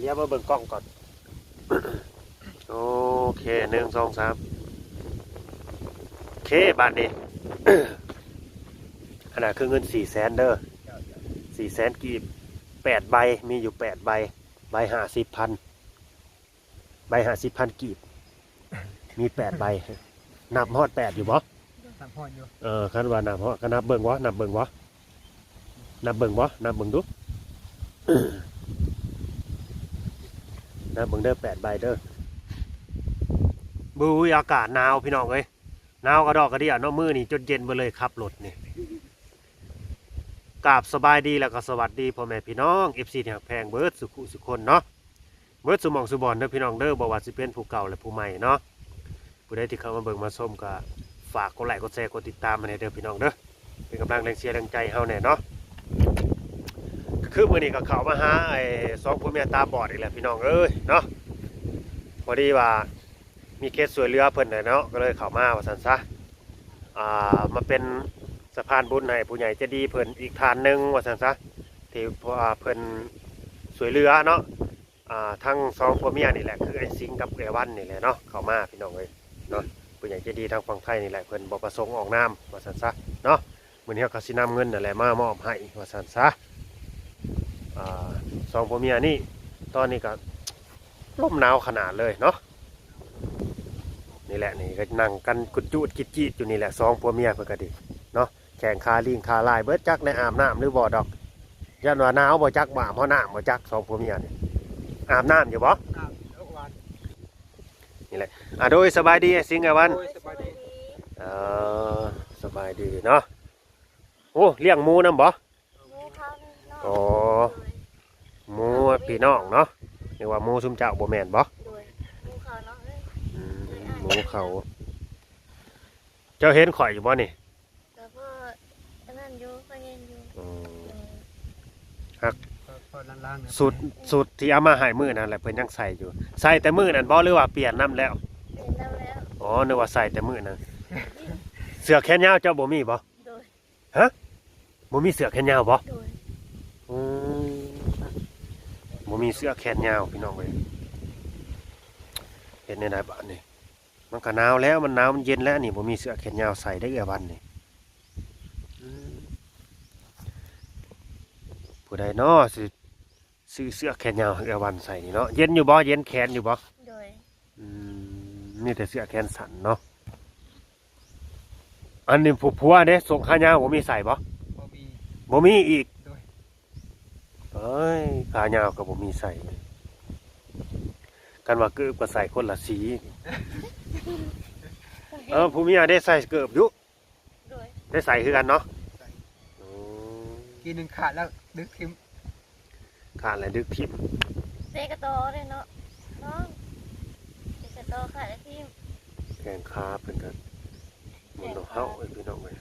ດຽວມາເບິ່ງກ້ອງກ່ອນ. ໂອເຄ ໜຶ່ງ ສອງ ສາມ ໂອເຄ ບາດນີ້ ອັນນັ້ນຄືເງິນສີ່ແສນເດີ ສີ່ແສນກີບ ແປດໃບ ມີຢູ່ແປດໃບ ໃບຫ້າສິບພັນ ໃບຫ້າສິບພັນກີບ ມີແປດໃບ ນັບຮອດແປດຢູ່ບໍ່? ນັບຮອດຢູ່. ເອີ ຄັນວ່ານັບຮອດກໍນັບເບິ່ງບໍ່? ນັບເບິ່ງບໍ່? ນັບເບິ່ງບໍ່? ນັບເບິ່ງດູ ນັບເບິ່ງເດີ ແປດໃບເດີ. ບຶ້ຍ ອາກາດໜາວພີ່ນ້ອງເອີຍ ໜາວກະດອກກະເດຍເນາະ ມື້ນີ້ຈົນເຢັນເບິດເລີຍ ຂັບລົດນີ້. ກາບສະບາຍດີ ແລ້ວກໍສະຫວັດດີພໍ່ແມ່ພີ່ນ້ອງ ເອັຟຊີ ທີ່ຮັກແພງເບິດສູ່ຜູ້ສູ່ຄົນເນາະ ເບິດສູ່ໝ່ອງສູ່ບ່ອນເດີພີ່ນ້ອງເດີ ບໍ່ວ່າຊິເປັນຜູ້ເກົ່າ ແລະ ຜູ້ໃໝ່ເນາະ. ຜູ້ໃດທີ່ເຂົ້າມາເບິ່ງມາຊົມກໍຝາກກົດໄລ ກົດແຊ ກົດຕິດຕາມໃຫ້ແດ່ເດີພີ່ນ້ອງເດີ ເປັນກຳລັງແຮງເຊຍແຮງໃຈເຮົາແດ່ເນາະ. ຄືມື້ນີ້ກໍເຂົ້າມາຫາໄອ້ສອງຜົວເມຍຕາບອດອີກແລ້ວພີ່ນ້ອງເອີຍເນາະ ພໍດີວ່າມີເຄສຊ່ວຍເຫຼືອເພິ່ນແຫຼະເນາະ ກໍເລີຍເຂົ້າມາວ່າຊັ້ນຊະ ອ່າ ມາເປັນສະພານບຸນໃຫ້ຜູ້ໃຫຍ່ໃຈດີເພິ່ນອີກທ່ານໜຶ່ງວ່າຊັ້ນຊະ ທີ່ ເພາະວ່າເພິ່ນຊ່ວຍເຫຼືອເນາະ ອ່າ ທັງສອງຜົວເມຍນີ້ແຫຼະ ຄືອ້າຍສິງກັບເອື້ອຍວັນນີ້ແຫຼະເນາະ ເຂົ້າມາພີ່ນ້ອງເອີຍເນາະ. ຜູ້ໃຫຍ່ໃຈດີທາງຝັ່ງໄທນີ້ແຫຼະ ເພິ່ນບໍ່ປະສົງອອກນາມວ່າຊັ້ນຊະເນາະ. ມື້ນີ້ເຮົາກໍຊິນຳເງິນນັ້ນແຫຼະມາມອບໃຫ້ວ່າຊັ້ນຊະ. ອ່າ ສອງຜົວເມຍນີ້ ຕອນນີ້ກໍລົມໜາວຂະໜາດເລີຍເນາະ. ນີ້ແຫຼະ ນີ້ກໍນັ່ງກັນກຸດຈູດກິດຈີດຢູ່ນີ້ແຫຼະ ສອງຜົວເມຍເພິ່ນກໍດີເນາະ. ແຂ້ງຂາລີງຂາລາຍເບິດ ຈັກໄດ້ອາບນ້ຳຫຼືບໍ່ດອກ. ຢ້ານວ່າໜາວບໍ່ຈັກ ບໍ່ອາບເຮົານ້ຳບໍ່ຈັກ ສອງຜົວເມຍນີ້. ອາບນ້ຳຢູ່ບໍ່? ອາບທຸກວັນ. ນີ້ແຫຼະ ອ່າ ໂດຍ ສະບາຍດີອ້າຍສິງອ້າຍວັນ. ໂດຍ ສະບາຍດີ. ເອີ ສະບາຍດີເນາະ. ໂອ້ ລ້ຽງໝູນຳບໍ່? ໝູເຂົາເນາະ. ອໍ ໂດຍ ໝູພີ່ນ້ອງເນາະ. ນຶກວ່າໝູຊຸມເຈົ້າ ບໍ່ແມ່ນບໍ່? ໂດຍ ໝູເຂົາເນາະ. ອືມ ໝູເຂົາ. ເຈົ້າເຫັນຂ້ອຍຢູ່ບໍ່ນີ້? ກໍພໍອັນນັ້ນຢູ່ ພໍເຫັນຢູ່. ອໍ ໂດຍ ຮັກ ພໍ ພໍລາງໆ ຊຸດ ຊຸດທີ່ເອົາມາໃຫ້ມື້ນັ້ນແຫຼະ ເພິ່ນຍັງໃສ່ຢູ່. ໃສ່ແຕ່ມື້ນັ້ນບໍ່ ຫຼືວ່າປ່ຽນນຳແລ້ວ? ປ່ຽນນຳແລ້ວ. ອໍ ນຶກວ່າໃສ່ແຕ່ມື້ນັ້ນ. ເສື້ອແຂນຍາວເຈົ້າບໍ່ມີບໍ່? ໂດຍ. ຮະ? ບໍ່ມີເສື້ອແຂນຍາວບໍ່? ໂດຍ. ອືມ ບໍ່ມີເສື້ອແຂນຍາວພີ່ນ້ອງເອີຍ. ເຮັດແນວໃດບາດນີ້? ມັນກໍໜາວແລ້ວ ມັນໜາວມັນເຢັນແລ້ວນີ້ ບໍ່ມີເສື້ອແຂນຍາວໃສ່ໄດ້ເອື້ອຍວັນນີ້. ອືມ ຜູ້ໃດເນາະຊິຊື້ເສື້ອແຂນຍາວໃຫ້ເອື້ອຍວັນໃສ່ນີ້ເນາະ. ເຢັນຢູ່ບໍ່? ເຢັນແຂນຢູ່ບໍ່? ໂດຍ. ອືມ ມີແຕ່ເສື້ອແຂນສັ້ນເນາະ. ອັນນີ້ຜູ້ຜົວເດ້ ສົ້ງຂາຍາວບໍ່ມີໃສ່ບໍ່? ບໍ່ມີ. ບໍ່ມີອີກ. ໂດຍ. ເອີຍ ຂາຍາວກໍບໍ່ມີໃສ່. ຄັນວ່າເກີບກໍໃສ່ຄົນລະສີ. ເອີ ຜູ້ເມຍໄດ້ໃສ່ເກີບຢູ່? ໂດຍ. ໄດ້ໃສ່ຄືກັນເນາະ? ໃສ່. ໂອ້ ກີໜຶ່ງຂາດແລ້ວດຶກຖິ້ມ. ຂາດແລ້ວດຶກຖິ້ມ. ເຕະກະຕໍເດ້ເນາະນ້ອງ ເຕະກະຕໍຂາດແລ້ວຖິ້ມ. ແຂງຂາເພິ່ນກໍໝຸນເຮົາເອີຍພີ່ນ້ອງເອີຍ.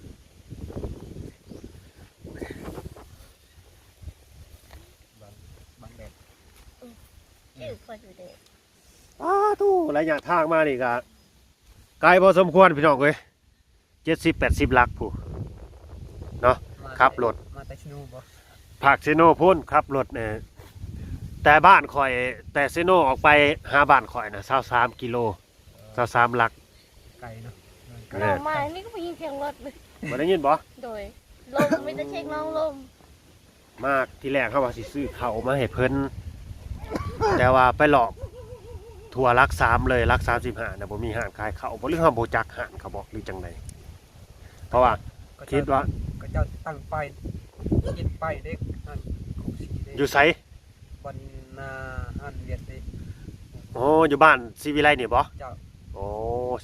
ບັງ ບັງແດດ. ອືມ ຈື່ພໍຢູ່ເດ້. ອ້າ ໂທ້ ໄລຍະທາງມານີ້ກະໄກພໍສົມຄວນພີ່ນ້ອງເອີຍ. ເຈັດສິບແປດສິບຫຼັກພຸ້ນເນາະ ມາ ຂັບລົດ ມາແຕ່ເຊໂນບໍ່? ພາກເຊໂນພຸ້ນ ຂັບລົດ ເອີ ແຕ່ບ້ານຂ້ອຍ ແຕ່ເຊໂນອອກໄປຫາບ້ານຂ້ອຍນະ ຊາວສາມກິໂລ ຊາວສາມຫຼັກ. ໄກເນາະ. ແມ່ນ. ນ້ອງມານີ້ກໍໄປຍິງສຽງລົດເລີຍ ບໍ່ໄດ້ຍິນບໍ່? ໂດຍ. ລົມ ມີແຕ່ສຽງນ້ອງລົມ. ມາທີແລກເຮົາວ່າຊິຊື້ເຂົ້າມາໃຫ້ເພິ່ນ ແຕ່ວ່າໄປເລາະທົ່ວຫຼັກສາມເລີຍ ຫຼັກສາມສິບຫ້ານະ ບໍ່ມີຮ້ານຂາຍເຂົ້າບໍ່ ຫຼືເຮົາບໍ່ຈັກຮ້ານເຂົາບໍ່ ຫຼືຈັ່ງໃດ? ເພາະວ່າຄິດວ່າ ເຂົາເຈົ້າຕັ້ງປ້າຍ ຕິດປ້າຍເດ້ ຮ້ານຂອງສີເດ້. ຢູ່ໃສ? ບ່ອນໜ້າຮ້ານຫວຽດເດ້. ໂອ້ ຢູ່ບ້ານສີວິໄລນີ້ບໍ່? ເຈົ້າ. ໂອ້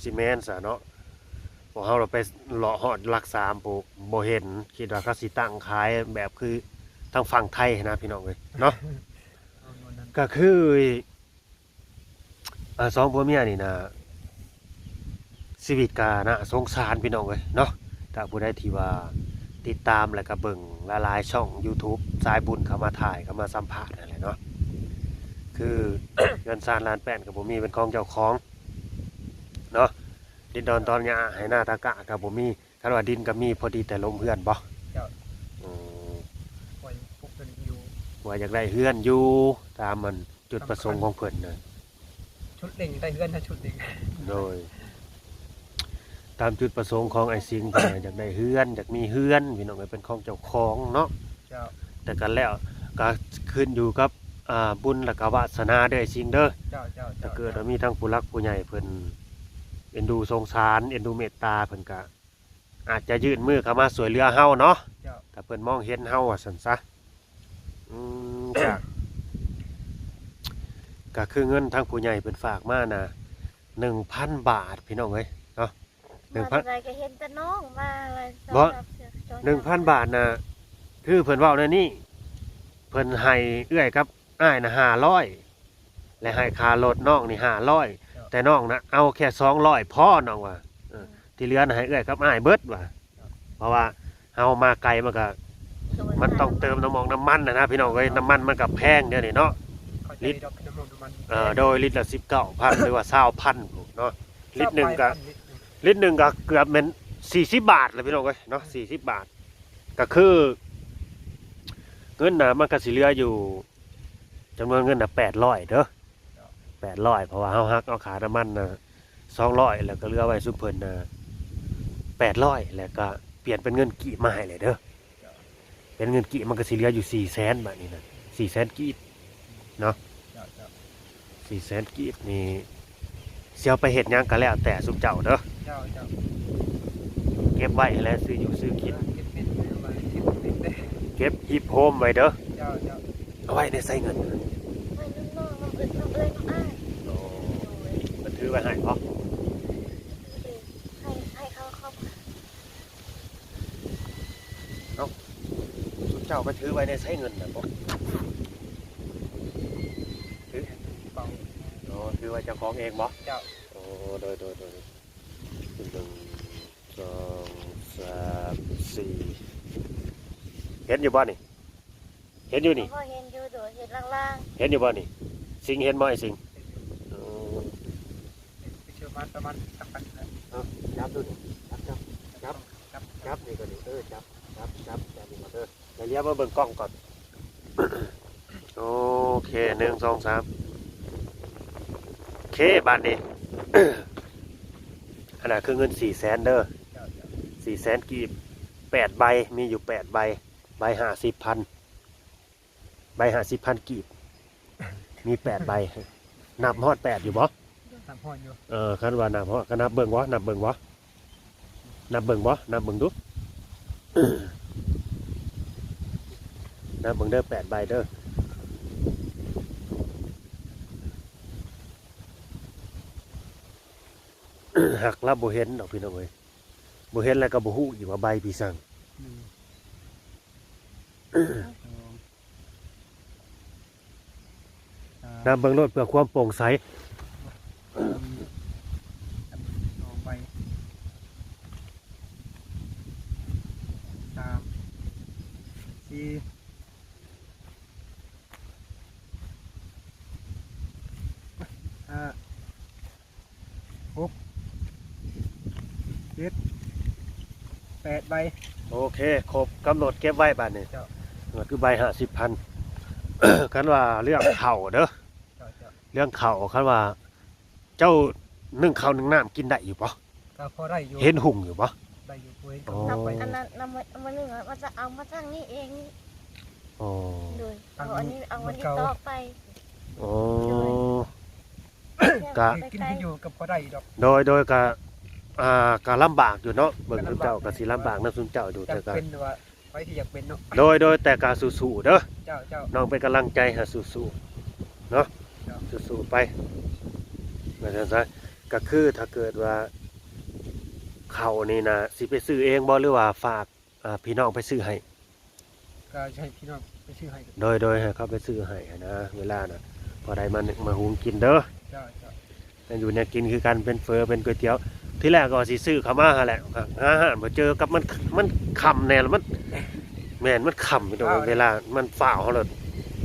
ຊິແມ່ນຊະເນາະ. ພວກເຮົາລະໄປເລາະຮອດຫຼັກສາມພຸ້ນ ບໍ່ເຫັນ ຄິດວ່າເຂົາຊິຕັ້ງຂາຍແບບຄືທາງຝັ່ງໄທຫັ້ນນະ ພີ່ນ້ອງເອີຍເນາະ. ເອົາແນວນັ້ນ ກໍຄື ອ່າ ສອງຜົວເມຍນີ້ນະ ຊີວິດກໍໜ້າສົງສານ ພີ່ນ້ອງເອີຍເນາະ. ຖ້າຜູ້ໃດທີ່ວ່າຕິດຕາມ ແລ້ວກໍເບິ່ງຫຼາຍໆຊ່ອງຢູທູບ ສາຍບຸນເຂົ້າມາຖ່າຍ ເຂົ້າມາສຳພາດຫັ້ນແຫຼະເນາະ ຄືເຮືອນຊານລານແປ້ນກໍບໍ່ມີເປັນຂອງເຈົ້າຂອງເນາະ. ດິນດອນຕອນຫຍ້າໄຮ່ນາຕາກະກໍບໍ່ມີ. ຄັນວ່າດິນກໍມີ ພໍດີແຕ່ລົມເຮືອນບໍ່? ເຈົ້າ. ອືມ ວ່າຢາກໄດ້ເຮືອນຢູ່ ຕາມອັນ ຈຸດປະສົງຂອງເພິ່ນນະ ຊຸດເລັ່ງ ໄດ້ເຮືອນນະ ຊຸດເລັ່ງ. ໂດຍ ຕາມຈຸດປະສົງຂອງອ້າຍສິງ ເພິ່ນນະຢາກໄດ້ເຮືອນ ຢາກມີເຮືອນ ພີ່ນ້ອງເອີຍ ເປັນຂອງເຈົ້າຂອງເນາະ. ເຈົ້າ. ແຕ່ກໍແລ້ວ ກໍຂຶ້ນຢູ່ກັບ ອ່າ ບຸນ ແລ້ວກໍວາສະໜາເດີ ອ້າຍສິງເດີ. ເຈົ້າ ເຈົ້າ ເຈົ້າ. ຖ້າເກີດວ່າມີທາງຜູ້ຫຼັກຜູ້ໃຫຍ່ເພິ່ນເອັນດູສົງສານ ເອັນດູເມດຕາ ເພິ່ນກໍອາດຈະຍື່ນມືເຂົ້າມາຊ່ວຍເຫຼືອເຮົາເນາະ. ເຈົ້າ. ຖ້າເພິ່ນມອງເຫັນເຮົາວ່າຊັ້ນຊະ. ອືມ ກະ ກະຄືເງິນທາງຜູ້ໃຫຍ່ເພິ່ນຝາກມານະ ໜຶ່ງພັນບາດ ພີ່ນ້ອງເອີຍເນາະ. ໜຶ່ງພັນ ມາແຕ່ໃດກໍເຫັນແຕ່ນ້ອງມາວ່າ ບໍ່ ໜຶ່ງພັນບາດນະ ຄືເພິ່ນເວົ້າແນວນີ້ ເພິ່ນໃຫ້ເອື້ອຍກັບອ້າຍນະຫ້າຮ້ອຍ ແລະໃຫ້ຄ່າລົດນ້ອງນີ້ຫ້າຮ້ອຍ ເຈົ້າ. ແຕ່ນ້ອງນະເອົາແຄ່ສອງຮ້ອຍພໍ ນ້ອງວ່າ ເອີ ອືມ ທີ່ເຫຼືອນະໃຫ້ເອື້ອຍກັບອ້າຍເບິດວ່າ. ເຈົ້າ. ເພາະວ່າເຮົາມາໄກ ມັນກໍ ມັນຕ້ອງເຕີມນ້ຳມັນ ນ້ຳມັນນະນະ ພີ່ນ້ອງເອີຍ. ເຈົ້າ. ນ້ຳມັນມັນກໍແພງດຽວນີ້ເນາະ. ເຂົ້າໃຈດອກ ນ້ຳມັນ ນ້ຳມັນ ເອີ ແພງ. ໂດຍ ລິດລະສິບເກົ້າພັນ ຫຼືວ່າຊາວພັນພຸ້ນເນາະ. ລິດໜຶ່ງກໍ ຊາວປາຍພັນ ລິດໜຶ່ງກໍເກືອບແມ່ນສີ່ສິບບາດແລ້ວ ພີ່ນ້ອງເອີຍເນາະ. ອືມ. ສີ່ສິບບາດ ກໍຄືເງິນນະ ມັນກໍຊິເຫຼືອຢູ່ ຈຳນວນເງິນນະແປດຮ້ອຍເດີ ເຈົ້າ. ແປດຮ້ອຍ ເພາະວ່າເຮົາຫັກເອົາຄ່ານ້ຳມັນນະສອງຮ້ອຍ ແລ້ວກໍເຫຼືອໄວ້ຊຸມເພິ່ນນະແປດຮ້ອຍ ແລ້ວກໍປ່ຽນເປັນເງິນກີບມາໃຫ້ເລີຍເດີ. ເຈົ້າ. ເປັນເງິນກີບມັນກໍຊິເຫຼືອຢູ່ສີ່ແສນ ບາດນີ້ນະ ສີ່ແສນກີບເນາະ. ເຈົ້າ ເຈົ້າ. ສີ່ແສນກີບນີ້ ຊິເອົາໄປເຮັດຫຍັງກໍແລ້ວແຕ່ຊຸມເຈົ້າເດີ. ເຈົ້າ ເຈົ້າ. ເກັບໄວ້ແຫຼະ ຊື້ຢູ່ຊື້ກິນ ເກັບເປັນໄວ້ເກັບເປັນເດີ ເກັບຮີບໂຮມໄວ້ເດີ. ເຈົ້າ ເຈົ້າ. ເອົາໄວ້ໃນໃຊ້ເງິນ ໄວ້ນຳນ້ອງ ນຳເອື້ອຍ ນຳເອື້ອຍ ນຳອ້າຍ. ໂອ້ ເພິ່ນຖືໄວ້ໃຫ້ບໍ? ໃຫ້ ໃຫ້ເຂົາ ເຂົາ ເອົ້າ ຊຸມເຈົ້າໄປຖືໄວ້ໃນໃຊ້ເງິນນະບໍ? ຖື ເປົາ ອໍ ຖືໄວ້ເຈົ້າຂອງເອງບໍ? ເຈົ້າ. ໂອ້ ໂດຍ ໂດຍ ໂດຍ. ໜຶ່ງ ສອງ ສາມ ສີ່ ເຫັນຢູ່ບໍ່ນີ້? ເຫັນຢູ່ນີ້ ເຫັນຢູ່ ໂດຍ ເຫັນລາງໆ. ເຫັນຢູ່ບໍ່ນີ້? ສິງເຫັນບໍ່ ໄອ້ສິງ? ເຫັນຢູ່. ໂອ້ ໄປເຊື່ອມາປະມານສາມພັນແລ້ວ. ເອົາ ຈັບດູນີ້ ຈັບ ຈັບ ຈັບ ຈັບ ຈັບນີ້ກໍນີ້ ເອີ ຈັບ ຈັບ ຈັບ ຈັບນີ້ກ່ອນເດີ. ດຽວລຽວມາເບິ່ງກ້ອງກ່ອນ. ໂອເຄ ໜຶ່ງ ສອງ ສາມ ໂອເຄ ບາດນີ້ ອັນນັ້ນຄືເງິນສີ່ແສນເດີ ເຈົ້າ ເຈົ້າ ສີ່ແສນກີບ ແປດໃບ ມີຢູ່ແປດໃບ ໃບຫ້າສິບພັນ ໃບຫ້າສິບພັນກີບ ມີແປດໃບ ນັບຮອດແປດຢູ່ບໍ່? ນັບຮອດຢູ່. ເອີ ຄັນວ່ານັບຮອດ ກໍນັບເບິ່ງບໍ່? ນັບເບິ່ງບໍ່? ນັບເບິ່ງບໍ່? ນັບເບິ່ງດູ ນັບເບິ່ງເດີ ແປດໃບເດີ. ຫາກລາວບໍ່ເຫັນດອກ ພີ່ນ້ອງເອີຍ ບໍ່ເຫັນແລ້ວກໍບໍ່ຮູ້ອີກວ່າໃບປີສັງ. ໜຶ່ງ ສອງ ສາມ ນັບເບິ່ງໂລດເພື່ອຄວາມໂປ່ງໃສ. ສອງໃບ ສາມ ສີ່ ຫ້າ ຫົກ ເຈັດ ແປດໃບ. ໂອເຄ ຄົບກຳນົດເກັບໄວ້ບາດນີ້. ເຈົ້າ. ກໍຄືໃບຫ້າສິບພັນ ຄັນວ່າເລື່ອງເຂົ້າເດີ ເຈົ້າ ເຈົ້າ. ເລື່ອງເຂົ້າ ຄັນວ່າເຈົ້າໜຶ້ງເຂົ້າໜຶ້ງນ້ຳກິນໄດ້ຢູ່ບໍ່? ກໍພໍໄດ້ຢູ່. ເຫັນຮຸ່ງຢູ່ບໍ່? ໄດ້ຢູ່ ບໍ່ເຫັນກໍ ອໍ ໄປ ອັນນັ້ນນຳ ມື້ໜຶ່ງວ່າຈະເອົາມາທາງນີ້ເອງ. ອໍ ໂດຍ ເອົາອັນນີ້ ເອົາອັນນີ້ຕອກໄປ. ອໍ ໂດຍ ກະ ກິນຢູ່ກໍພໍໄດ້ດອກ. ໂດຍ ໂດຍ ກະ ອ່າ ກະລຳບາກຢູ່ເນາະ ເບິ່ງ ກະລຳບາກ ຊຸມເຈົ້າກໍຊິລຳບາກນຳຊຸມເຈົ້າຢູ່ ແຕ່ກໍ ເປັນວ່າ ໃຜທີ່ຢາກເປັນເນາະ. ໂດຍ ໂດຍ ແຕ່ກໍສູ້ໆເດີ. ເຈົ້າ ເຈົ້າ. ນ້ອງເປັນກຳລັງໃຈໃຫ້ສູ້ໆເນາະ. ເຈົ້າ. ສູ້ໆໄປ ວ່າຊັ້ນຊະ. ກໍຄືຖ້າເກີດວ່າເຂົ້ານີ້ນະ ຊິໄປຊື້ເອງບໍ່ ຫຼືວ່າຝາກ ອ່າ ພີ່ນ້ອງໄປຊື້ໃຫ້? ກໍໃຫ້ພີ່ນ້ອງໄປຊື້ໃຫ້. ໂດຍ ໂດຍ ໃຫ້ເຂົາໄປຊື້ໃຫ້ຫັ້ນນະ ເວລານະ ພໍໄດ້ມາ ມາຫຸງກິນເດີ. ເຈົ້າ ເຈົ້າ. ແນວຢູ່ແນວກິນຄືກັນ ເປັນເຝີ ເປັນກ໋ວຍຕຽວ. ທີແລກກໍວ່າຊິຊື້ເຂົ້າມາຫັ້ນແຫຼະ ຫາຮ້ານບໍ່ເຈີ ກັບມັນ ມັນຄ່ຳແດ່ ແລ້ວມັນ ແມ່ນ ມັນຄ່ຳ ພີ່ນ້ອງ ເວລາມັນຟ້າວເຮົາໂລດ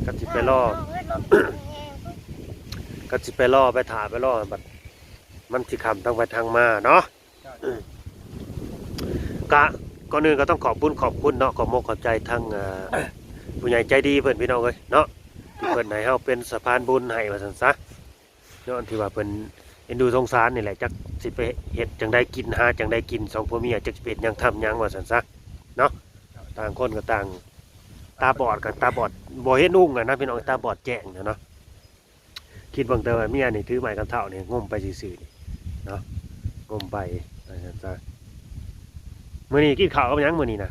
ກໍຊິໄປລໍ ກໍຊິໄປລໍ ໄປຖ້າໄປລໍ ບັດມັນຊິຄ່ຳທາງໄປທາງມາເນາະ. ເຈົ້າ. ກະ ກ່ອນອື່ນກໍຕ້ອງຂອບບຸນຂອບຄຸນເນາະ ຂອບມົກຂອບໃຈທາງ ເອີ ຜູ້ໃຫຍ່ໃຈດີເພິ່ນ ພີ່ນ້ອງເອີຍເນາະ. ເພິ່ນໃຫ້ເຮົາເປັນສະພານບຸນໃຫ້ວ່າຊັ້ນຊະເນາະ ທີ່ວ່າເພິ່ນເອັນດູສົງສານນີ້ແຫຼະ ຈັກຊິໄປເຮັດຈັ່ງໃດກິນ ຫາຈັ່ງໃດກິນ ສອງຜົວເມຍ ຈັກຊິເປັນຫຍັງທຳຫຍັງວ່າຊັ້ນຊະເນາະ. ຕ່າງຄົນກໍຕ່າງຕາບອດ ກໍຕາບອດ ບໍ່ເຫັນຮຸ່ງຫັ້ນນະພີ່ນ້ອງ ຕາບອດແຈ້ງຫັ້ນເນາະ. ຄິດເບິ່ງແຕ່ວ່າເມຍນີ້ຖືໄມ້ກຳເທົານີ້ ງົມໄປຊື່ໆນີ້ເນາະ ງົມໄປວ່າຊັ້ນຊະ. ມື້ນີ້ກິນເຂົ້າກັບຫຍັງມື້ນີ້ນະ?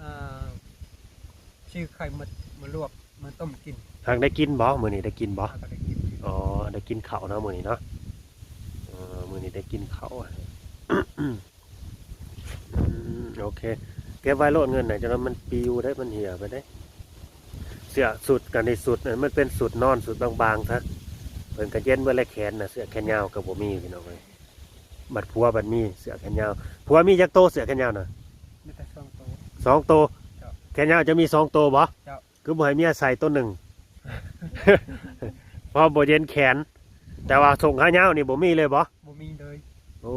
ອ່າ ຊື້ໄຂ່ມາ ມາລວກ ມາຕົ້ມກິນ. ຫາກໄດ້ກິນບໍ່? ມື້ນີ້ໄດ້ກິນບໍ່? ຫາກໄດ້ກິນ. ອໍ ໄດ້ກິນເຂົ້າເນາະມື້ນີ້ເນາະ. ເອີ ມື້ນີ້ໄດ້ກິນເຂົ້າ. ອືມ ໂອເຄ ເກັບໄວ້ໂລດເງິນນະ ຈັ່ງນັ້ນມັນປິວເດ້ ມັນເຫ່ຍໄປເດ້. ເສື້ອຊຸດກັນນີ້ ຊຸດ ມັນເປັນຊຸດນອນ ຊຸດບາງໆຊະ ເພິ່ນກະເຢັນເບິດແລ້ວ. ແຂນນະ ເສື້ອແຂນຍາວກະບໍ່ມີພີ່ນ້ອງເອີຍ. ບັດຜົວບັດມີເສື້ອແຂນຍາວ ຜົວມີຈັກໂຕເສື້ອແຂນຍາວນະ? ມີແຕ່ສອງໂຕ. ສອງໂຕ. ເຈົ້າ. ແຂນຍາວຈະມີສອງໂຕບໍ່? ເຈົ້າ. ຄືບໍ່ໃຫ້ເມຍໃສ່ໂຕໜຶ່ງ ເພາະບໍ່ເຢັນແຂນ. ແຕ່ວ່າສົ້ງຂາຍາວນີ້ບໍ່ມີເລີຍບໍ່? ບໍ່ມີເລີຍ. ໂອ້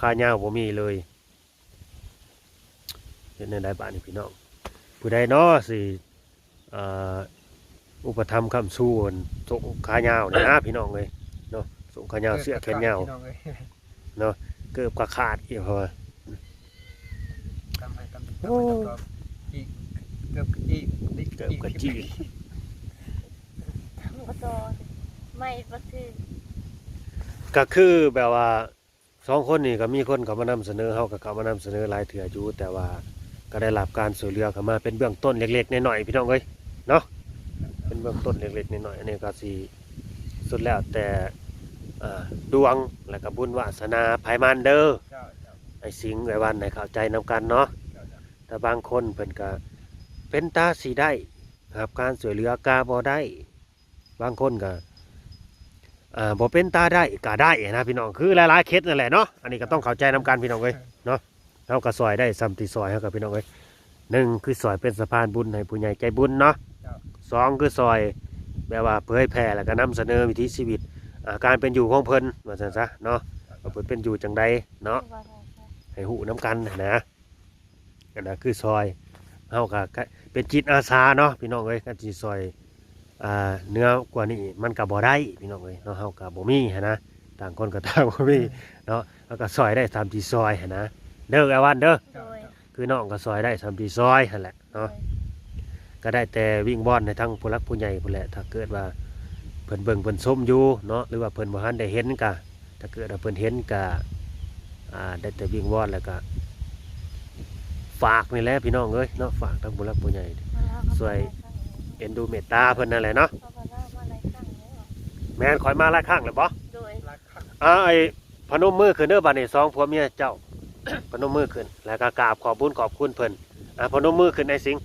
ຂາຍາວບໍ່ມີເລີຍ. ເຮັດແນວໃດບາດນີ້ພີ່ນ້ອງ? ຜູ້ໃດເນາະຊິ ເອີ ອຸປະຖຳຄ້ຳຊູ ສົ້ງຂາຍາວນີ້ນະພີ່ນ້ອງເອີຍເນາະ. ສົ້ງຂາຍາວເສື້ອແຂນຍາວ ພີ່ນ້ອງເອີຍ. ເນາະ ເກີບກໍຂາດອີກ ເພາະວ່າ ໂອ້ ເກີບກໍຈີກ ເກີບກໍຈີກ ບໍ່ຕໍ່ ໄມ້ບໍ່ຖືກ. ກໍຄືແບບວ່າສອງຄົນນີ້ກໍມີຄົນເຂົ້າມານຳສະເໜີ ເຮົາກໍເຂົ້າມານຳສະເໜີຫຼາຍເທື່ອຢູ່ ແຕ່ວ່າກໍໄດ້ຮັບການຊ່ວຍເຫຼືອເຂົ້າມາເປັນເບື້ອງຕົ້ນເລັກໆນ້ອຍໆ ພີ່ນ້ອງເອີຍເນາະ. ເປັນເບື້ອງຕົ້ນເລັກໆນ້ອຍໆ ອັນນີ້ກໍຊິ ສຸດແລ້ວແຕ່ ເອີ ດວງ ແລະກະບຸນວາສະໜາໃຜມັນເດີ. ເຈົ້າ ເຈົ້າ. ອ້າຍສິງ ອ້າຍວັນ ໃຫ້ເຂົ້າໃຈນຳກັນເນາະ. ເຈົ້າ ເຈົ້າ. ແຕ່ບາງຄົນເພິ່ນກະເປັນຕາຊິໄດ້ຮັບການຊ່ວຍເຫຼືອກະບໍ່ໄດ້ ບາງຄົນກະ ເອີ ບໍ່ເປັນຕາໄດ້ກະໄດ້ນະພີ່ນ້ອງ ຄືຫຼາຍໆເຂດນັ້ນແຫຼະເນາະ. ອັນນີ້ກໍຕ້ອງເຂົ້າໃຈນຳກັນພີ່ນ້ອງເອີຍເນາະ. ເຮົາກໍຊ່ອຍໄດ້ສ່ຳທີ່ຊ່ອຍເຮົາກໍ ພີ່ນ້ອງເອີຍ. ໜຶ່ງ ຄືຊ່ອຍເປັນສະພານບຸນໃຫ້ຜູ້ໃຫຍ່ໃຈບຸນເນາະ. ເຈົ້າ. ສອງ ຄືຊ່ອຍແບບວ່າເຜີຍແຜ່ ແລ້ວກໍນຳສະເໜີວິຖີຊີວິດ ອ່າ ການເປັນຢູ່ຂອງເພິ່ນວ່າຊັ້ນຊະເນາະ ວ່າເພິ່ນເປັນຢູ່ຈັ່ງໃດເນາະ ໃຫ້ຮູ້ນຳກັນຫັ້ນນະ. ອັນນັ້ນຄືຊ່ອຍ ເຮົາກໍເປັນຈິດອາສາເນາະ ພີ່ນ້ອງເອີຍ. ຄັນຊິຊ່ອຍ ອ່າ ເໜືອກວ່ານີ້ມັນກໍບໍ່ໄດ້ ພີ່ນ້ອງເອີຍເນາະ. ເຮົາກໍບໍ່ມີຫັ້ນນະ ຕ່າງຄົນກໍຕ່າງບໍ່ມີເນາະ. ເຮົາກໍຊ່ອຍໄດ້ຕາມທີ່ຊ່ອຍຫັ້ນນະ ເດີ ອ້າຍວັນເດີ. ໂດຍ. ຄືນ້ອງກໍຊ່ອຍໄດ້ສ່ຳທີ່ຊ່ອຍຫັ້ນແຫຼະເນາະ. ໂດຍ. ກໍໄດ້ແຕ່ວິງວອນໃຫ້ທາງຜູ້ຫຼັກຜູ້ໃຫຍ່ພຸ້ນແຫຼະ ຖ້າເກີດວ່າເພິ່ນເບິ່ງເພິ່ນຊົມຢູ່ເນາະ ຫຼືວ່າເພິ່ນບໍ່ທັນໄດ້ເຫັນກະ ຖ້າເກີດວ່າເພິ່ນເຫັນກະ ອ່າ ໄດ້ແຕ່ວິງວອນ ແລ້ວກະຝາກນີ້ແຫຼະພີ່ນ້ອງເອີຍເນາະ ຝາກທາງຜູ້ຫຼັກຜູ້ໃຫຍ່ຊ່ວຍເອັນດູເມດຕາເພິ່ນນັ້ນແຫຼະເນາະ. ແມ່ນ ຂ້ອຍມາຫຼາຍຄັ້ງແລ້ວບໍ່? ໂດຍ. ອ່າ ໄອ້ ພະນົມມືຂຶ້ນເດີ ບາດນີ້ສອງຜົວເມຍເຈົ້າ ພະນົມມືຂຶ້ນ ແລ້ວກໍກາບຂອບບຸນຂອບຄຸນເພິ່ນ. ອ່າ ພະນົມມືຂຶ້ນ ອ້າຍສິງ.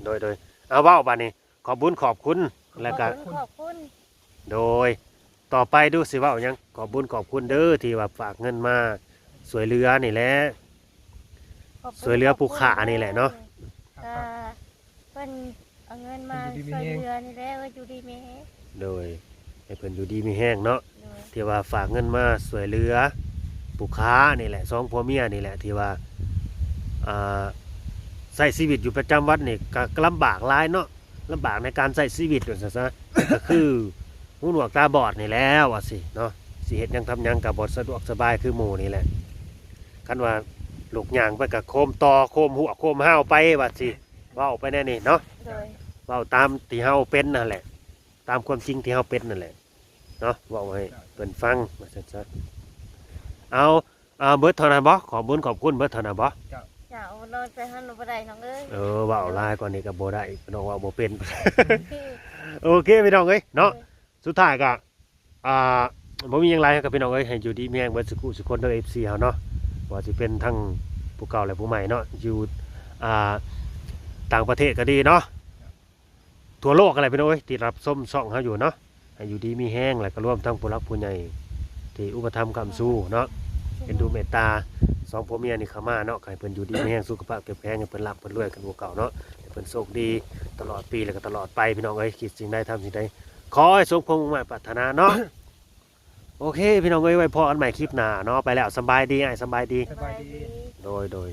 ໂດຍ ໂດຍ. ເອົາ ເວົ້າບາດນີ້ ຂອບບຸນຂອບຄຸນ ແລ້ວກໍ ຂອບຄຸນ ໂດຍ. ຕໍ່ໄປດູຊິເວົ້າຫຍັງ? ຂອບບຸນຂອບຄຸນເດີ ທີ່ວ່າຝາກເງິນມາຊ່ວຍເຫຼືອນີ້ແຫຼະ ຊ່ວຍເຫຼືອຜູ້ຂ້ານີ້ແຫຼະເນາະ. ເພິ່ນເອົາເງິນມາຊ່ວຍເຫຼືອນີ້ແຫຼະ ເອີ ຢູ່ດີມີແຮງ. ໂດຍ. ໃຫ້ເພິ່ນຢູ່ດີມີແຮງເນາະ. ໂດຍ. ທີ່ວ່າຝາກເງິນມາຊ່ວຍເຫຼືອຜູ້ຄ້ານີ້ແຫຼະ ສອງຜົວເມຍນີ້ແຫຼະ ທີ່ວ່າ ອ່າ ໃຊ້ຊີວິດຢູ່ປະຈຳວັນນີ້ກໍລຳບາກຫຼາຍເນາະ ລຳບາກໃນການໃຊ້ຊີວິດວ່າຊັ້ນຊະ ກໍຄືຫູໜວກຕາບອດນີ້ແຫຼະວ່າຊີ້ເນາະ. ຊິເຮັດຫຍັງທຳຫຍັງກໍບໍ່ສະດວກສະບາຍຄືໝູ່ນີ້ແຫຼະ. ຄັນວ່າລູກຍ່າງໄປກໍໂຄມຕໍ່ ໂຄມຫົວ ໂຄມຮາວໄປວ່າຊີ້ ເວົ້າໄປແນວນີ້ເນາະ. ໂດຍ. ເວົ້າຕາມທີ່ເຮົາເປັນນັ້ນແຫຼະ ຕາມຄວາມຈິງທີ່ເຮົາເປັນນັ້ນແຫຼະເນາະ ເວົ້າໃຫ້ເພິ່ນຟັງວ່າຊັ້ນຊະ. ເອົາ ເອົາ ເບິດເທົ່ານັ້ນບໍ່? ຂອບບຸນຂອບຄຸນເບິດເທົ່ານັ້ນບໍ່? ເຈົ້າ. ເຈົ້າ ເວົ້າໄປຫັ້ນບໍ່ໄດ້ນ້ອງເອີຍ. ເອີ ເວົ້າຫຼາຍກວ່ານີ້ກໍບໍ່ໄດ້ ນ້ອງເວົ້າບໍ່ເປັນ. ໂອເຄ ພີ່ນ້ອງເອີຍເນາະ. ໂດຍ. ສຸດທ້າຍກໍ ອ່າ ບໍ່ມີຫຍັງຫຼາຍ ກັບພີ່ນ້ອງເອີຍ ໃຫ້ຢູ່ດີມີແຮງເບິດສຸຂູສຸຄົນເດີ ເອັຟຊີ ເຮົາເນາະ ບໍ່ວ່າຊິເປັນທັງຜູ້ເກົ່າ ແລະ ຜູ້ໃໝ່ເນາະ ຢູ່ ອ່າ ຕ່າງປະເທດກໍດີເນາະ ທົ່ວໂລກຫັ້ນແຫຼະ ພີ່ນ້ອງເອີຍ ທີ່ຮັບຊົມຊ່ອງເຮົາຢູ່ເນາະ ໃຫ້ຢູ່ດີມີແຮງ ແລະ ກໍລວມທັງຜູ້ຫຼັກຜູ້ໃຫຍ່ທີ່ອຸປະຖຳຄ້ຳຊູເນາະ ເອັນດູເມດຕາສອງຜົວເມຍນີ້ເຂົ້າມາເນາະ ໃຫ້ເພິ່ນຢູ່ດີມີແຮງ ສຸຂະພາບເຂັ້ມແຂງ ໃຫ້ເພິ່ນລ່ຳເພິ່ນລວຍຂຶ້ນກວ່າເກົ່າເນາະ ໃຫ້ເພິ່ນໂຊກດີຕະຫຼອດປີ ແລະ ກໍຕະຫຼອດໄປ ພີ່ນ້ອງເອີຍ. ຄິດສິ່ງໃດ ທຳສິ່ງໃດ ຂໍໃຫ້ສົມຄວາມມຸ່ງມາດປາດຖະໜາເນາະ. ໂອເຄ ພີ່ນ້ອງເອີຍ ໄວ້ພໍ້ກັນໃໝ່ຄລິບໜ້າເນາະ. ໄປແລ້ວ ສຳບາຍດີ ອ້າຍ ສຳບາຍດີ. ສະບາຍດີ. ໂດຍ ໂດຍ.